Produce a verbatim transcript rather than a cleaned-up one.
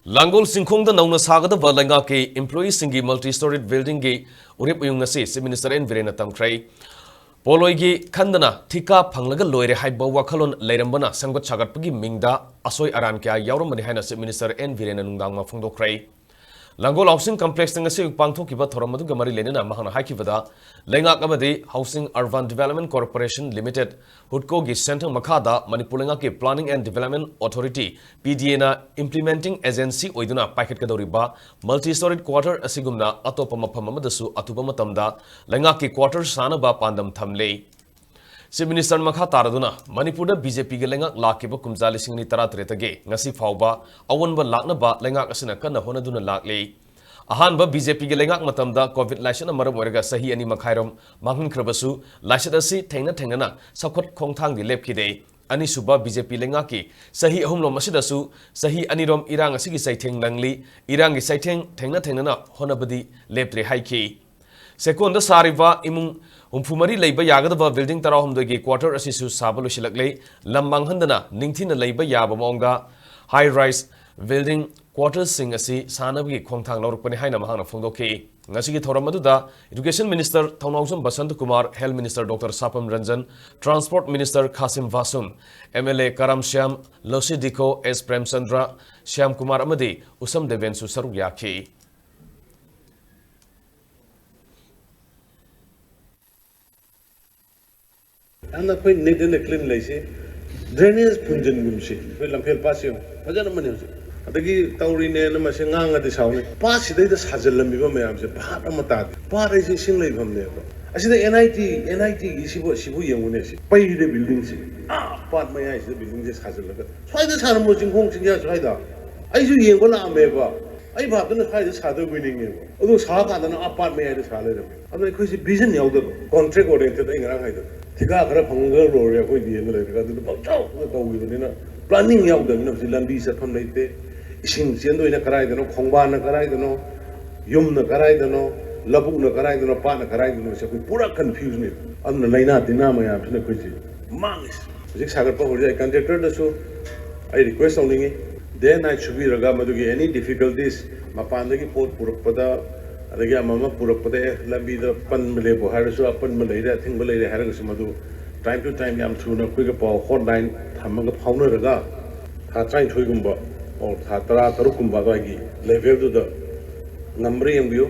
ꯂꯥꯡꯒꯣꯜ ꯆꯤꯡꯈꯣꯡꯗ ꯅꯧꯅ ꯁꯥꯒꯗꯕ ꯂꯩꯉꯥꯛꯀꯤ employeeꯁꯤꯡꯒꯤ multi-storied buildingꯒꯤ ꯎꯔꯤꯞ ꯎꯌꯨꯡ ꯑꯁꯤ Chief Minister ꯑꯦꯟ ꯕꯤꯔꯦꯟꯅ ꯇꯝꯈ꯭ꯔꯦ꯫ ꯄꯣꯠꯂꯣꯏꯒꯤ ꯈꯟꯗꯅ ꯊꯤꯀꯥ ꯐꯪꯂꯒ ꯂꯣꯏꯔꯦ ꯍꯥꯏꯕ ꯋꯥꯈꯜꯂꯣꯟ ꯂꯩꯔꯝꯕꯅ ꯁꯦꯝꯒꯠ ꯁꯥꯒꯠꯄꯒꯤ ꯃꯤꯡꯗ ꯑꯁꯣꯏ ꯑꯔꯥꯟ ꯀꯌꯥ ꯌꯥꯎꯔꯝꯕꯅꯤ ꯍꯥꯏꯅ Chief Minister ꯑꯦꯟ ꯕꯤꯔꯦꯟꯅ ꯅꯨꯡꯗꯥꯡ ꯐꯣꯡꯗꯣꯛꯈ꯭ꯔꯦ꯫ ꯂꯥꯡꯒꯣꯜ Housing Complexꯇ ꯉꯁꯤ ꯄꯥꯡꯊꯣꯛꯈꯤꯕ ꯊꯧꯔꯝ ꯑꯗꯨꯒ ꯃꯔꯤ ꯂꯩꯅꯅ ꯃꯍꯥꯛꯅ ꯍꯥꯏꯈꯤꯕꯗ, ꯂꯩꯉꯥꯛ ꯑꯃꯗꯤ Housing Urban Development Corporation Limited, HUDCOꯒꯤ ꯁꯦꯟꯊꯪ ꯃꯈꯥꯗ ꯃꯅꯤꯄꯨꯔ ꯂꯩꯉꯥꯛꯀꯤ Planning and Development Authority, PDAꯅ implementing agency ꯑꯣꯏꯗꯨꯅ ꯄꯥꯏꯈꯠꯀꯗꯧꯔꯤꯕ multi-storied quarter ꯑꯁꯤꯒꯨꯝꯅ ꯑꯇꯣꯞꯄ ꯃꯐꯝ ꯑꯃꯗꯁꯨ ꯑꯊꯨꯕ ꯃꯇꯝꯗ ꯂꯩꯉꯥꯛꯀꯤ quarter ꯁꯥꯅꯕ ꯄꯥꯟꯗꯝ ꯊꯝꯂꯤ꯫ Chief Minister ꯃꯈꯥ ꯇꯥꯔꯗꯨꯅ, ꯃꯅꯤꯄꯨꯔꯗ BJPꯒꯤ ꯂꯩꯉꯥꯛ ꯂꯥꯛꯈꯤꯕ ꯀꯨꯝꯖꯥ ꯂꯤꯁꯤꯡ ꯑꯅꯤ ꯇꯔꯥꯇꯔꯦꯠꯇꯒꯤ ꯉꯁꯤ ꯐꯥꯎꯕ ꯑꯑꯣꯟꯕ ꯂꯥꯛꯅꯕ ꯂꯩꯉꯥꯛ ꯑꯁꯤꯅ ꯀꯟꯅ ꯍꯣꯠꯅꯗꯨꯅ ꯂꯥꯛꯂꯤ꯫ ꯑꯍꯥꯟꯕ BJPꯒꯤ ꯂꯩꯉꯥꯛ ꯃꯇꯝꯗ COVID ꯂꯥꯏꯆꯠꯅ ꯃꯔꯝ ꯑꯣꯏꯔꯒ ꯆꯍꯤ ꯑꯅꯤ ꯃꯈꯥꯏꯔꯣꯝ ꯃꯥꯡꯍꯟꯈ꯭ꯔꯕꯁꯨ, ꯂꯥꯏꯆꯠ ꯑꯁꯤ ꯊꯦꯡꯅ ꯊꯦꯡꯅꯅ ꯆꯥꯎꯈꯠ ꯈꯣꯡꯊꯥꯡꯗꯤ ꯂꯦꯞꯈꯤꯗꯦ꯫ ꯑꯅꯤꯁꯨꯕ BJP ꯂꯩꯉꯥꯛꯀꯤ ꯆꯍꯤ ꯑꯍꯨꯝꯂꯣꯝ ꯑꯁꯤꯗꯁꯨ ꯆꯍꯤ ꯑꯅꯤꯔꯣꯝ ꯏꯔꯥꯡ ꯑꯁꯤꯒꯤ ꯆꯩꯊꯦꯡ ꯅꯪꯂꯤ꯫ ꯏꯔꯥꯡꯒꯤ ꯆꯩꯊꯦꯡ ꯊꯦꯡꯅ ꯊꯦꯡꯅꯅ ꯍꯣꯠꯅꯕꯗꯤ ꯂꯦꯞꯇ꯭ꯔꯦ ꯍꯥꯏꯈꯤ꯫ ꯁꯦꯀꯣꯟꯗ ꯁꯥꯔꯤꯕ ꯏꯃꯨꯡ ꯍꯨꯝꯐꯨ ꯃꯔꯤ ꯂꯩꯕ ꯌꯥꯒꯗꯕ building ꯇꯔꯥꯍꯨꯝꯗꯣꯏꯒꯤ quarter ꯑꯁꯤꯁꯨ ꯁꯥꯕ ꯂꯣꯏꯁꯤꯜꯂꯛꯂꯦ꯫ ꯂꯝ ꯃꯥꯡꯍꯟꯗꯅ ꯅꯤꯡꯊꯤꯅ ꯂꯩꯕ ꯌꯥꯕ ꯃꯑꯣꯡꯗ high rise building quartersꯁꯤꯡ ꯑꯁꯤ ꯁꯥꯅꯕꯒꯤ ꯈꯣꯡꯊꯥꯡ ꯂꯧꯔꯛꯄꯅꯤ ꯍꯥꯏꯅ ꯃꯍꯥꯛꯅ ꯐꯣꯡꯗꯣꯛꯈꯤ꯫ ꯉꯁꯤꯒꯤ ꯊꯧꯔꯝ ꯑꯗꯨꯗ Education Minister ꯊꯧꯅꯥꯎꯖꯝ Basanta Kumar, Health Minister Doctor ꯁꯥꯄꯝ Ranjan, Transport Minister ꯈꯥꯁꯤꯝ ꯕꯥꯁꯨꯝ, MLA ꯀꯔꯥꯝ ꯁ꯭ꯌꯥꯝ, ꯂꯧꯁꯤ ꯗꯤꯈꯣ ꯑꯦꯁ ꯄ꯭ꯔꯦꯝꯆꯟꯗ꯭ꯔ, ꯁ꯭ꯌꯥꯝ ꯀꯨꯃꯥꯔ ꯑꯃꯗꯤ ꯎꯁꯝ ꯗꯦꯕꯦꯟꯁꯨ ꯁꯔꯨꯛ ꯌꯥꯈꯤ꯫ ꯌꯥꯝꯅ ꯑꯩꯈꯣꯏ neat and clean ꯂꯩꯁꯤ꯫ Drainage ꯐꯨꯟꯖꯤꯟꯒꯨꯝꯁꯤ꯫ ꯑꯩꯈꯣꯏ ꯂꯝꯐꯦꯜ ꯄꯥꯠꯁꯤ ꯌꯦꯡꯉꯨ꯫ ꯐꯖꯔꯝꯕꯅꯤ ꯍꯧꯖꯤꯛ꯫ ꯑꯗꯒꯤ ꯇꯧꯔꯤꯅꯦꯅ ꯃꯁꯤ ꯉꯥꯡꯉꯗꯤ ꯁꯥꯎꯅꯤ꯫ ꯄꯥꯠꯁꯤꯗꯩꯗ ꯁꯥꯖꯤꯜꯂꯝꯃꯤꯕ ꯃꯌꯥꯝꯁꯦ ꯚꯥꯞ ꯑꯃ ꯇꯥꯗꯦ꯫ ꯄꯥꯠ ꯍꯥꯏꯁꯦ ꯏꯁꯤꯡ ꯂꯩꯐꯝꯅꯦꯕ꯫ ꯑꯁꯤꯗ NIT, NITꯒꯤ ꯁꯤꯕꯨ, ꯁꯤꯕꯨ ꯌꯦꯡꯉꯨꯅꯦ ꯁꯤ꯫ ꯄꯩꯔꯦ buildingꯁꯤ꯫ ꯑꯥ, ꯄꯥꯠ ꯃꯌꯥꯏꯁꯤꯗ buildingꯁꯦ ꯁꯥꯖꯤꯜꯂꯒ꯫ ꯁ꯭ꯋꯥꯏꯗ ꯁꯥꯔꯝꯃꯣ, ꯆꯤꯡꯈꯣꯡ ꯆꯤꯡꯌꯥ ꯁ꯭ꯋꯥꯏꯗ꯫ ꯑꯩꯁꯨ ꯌꯦꯡꯕ ꯂꯥꯛꯑꯝꯃꯦꯕ꯫ ꯑꯩ ꯚꯥꯞꯇꯅ ꯁ꯭ꯋꯥꯏꯗ ꯁꯥꯗꯣꯏꯕꯣꯏ ꯅꯤꯡꯉꯦꯕ꯫ ꯑꯗꯨ ꯁꯥ ꯀꯥꯟꯗꯅ ꯑꯥ ꯄꯥꯠ ꯃꯌꯥꯏꯗ ꯁꯥ ꯂꯩꯔꯝꯃꯦ꯫ ꯑꯗꯨꯅ ꯑꯩꯈꯣꯏꯁꯦ vision ꯌꯥꯎꯗꯕ, contract oriented ꯑꯩ ꯉꯔꯥꯡ ꯍꯥꯏꯗꯣ꯫ ꯊꯤꯀꯥ ꯈꯔ ꯐꯪꯉꯒ ꯂꯣꯏꯔꯦ ꯑꯩꯈꯣꯏꯗꯤꯅ ꯂꯩꯔꯒ ꯑꯗꯨꯗ ꯄꯪꯇꯧꯗ ꯇꯧꯈꯤꯕꯅꯤꯅ planning ꯌꯥꯎꯗꯕꯅꯤꯅ ꯍꯧꯖꯤꯛ ꯂꯝꯕꯤ ꯆꯠꯐꯝ ꯂꯩꯇꯦ, ꯏꯁꯤꯡ ꯆꯦꯟꯗꯣꯏꯅ ꯀꯗꯥꯏꯗꯅꯣ, ꯈꯣꯡꯕꯥꯟꯅ ꯀꯗꯥꯏꯗꯅꯣ, ꯌꯨꯝꯅ ꯀꯗꯥꯏꯗꯅꯣ, ꯂꯧꯕꯨꯛꯅ ꯀꯗꯥꯏꯗꯅꯣ, ꯄꯥꯠꯅ ꯀꯗꯥꯏꯗꯅꯣ ꯁꯤ ꯑꯩꯈꯣꯏ ꯄꯨꯔꯥ confuseꯅꯦ꯫ ꯑꯗꯨꯅ ꯂꯥꯏꯅꯥ ꯇꯤꯟꯅꯥ ꯃꯌꯥꯝꯁꯤꯅ ꯑꯩꯈꯣꯏꯁꯦ ꯃꯥꯡꯉꯤꯁꯦ꯫ ꯍꯧꯖꯤꯛ ꯁꯥꯒꯠꯄ ꯍꯧꯔꯤꯁꯦ ꯑꯩ contractorꯗꯁꯨ ꯑꯩ request ꯇꯧꯅꯤꯡꯉꯤ꯫ Day and night ꯁꯨꯕꯤꯔꯒ ꯃꯗꯨꯒꯤ any difficulties, ꯃꯄꯥꯟꯗꯒꯤ ꯄꯣꯠ ꯄꯨꯔꯛꯄꯗ, ꯑꯗꯒꯤ ꯑꯃ ꯑꯃ ꯄꯨꯔꯛꯄꯗ, ꯑꯦ, ꯂꯝꯕꯤꯗ ꯄꯟꯕ ꯂꯦꯞꯄꯨ ꯍꯥꯏꯔꯁꯨ, ꯑꯄꯟꯕ ꯂꯩꯔꯦ, ꯑꯊꯤꯡꯕ ꯂꯩꯔꯦ ꯍꯥꯏꯔꯒꯁꯨ, ꯃꯗꯨ time to time ꯌꯥꯝ ꯊꯨꯅ ꯑꯩꯈꯣꯏꯒ ꯄꯥꯎ hotline ꯊꯝꯃꯒ ꯐꯥꯎꯅꯔꯒ, ꯊꯥ ꯇꯔꯥꯅꯤꯊꯣꯏꯒꯨꯝꯕ or ꯊꯥ ꯇꯔꯥ ꯇꯔꯨꯛꯀꯨꯝꯕ ꯑꯗꯨꯋꯥꯏꯒꯤ levelꯗꯨꯗ ꯉꯝꯕ꯭ꯔꯥ ꯌꯦꯡꯕꯤꯌꯨ꯫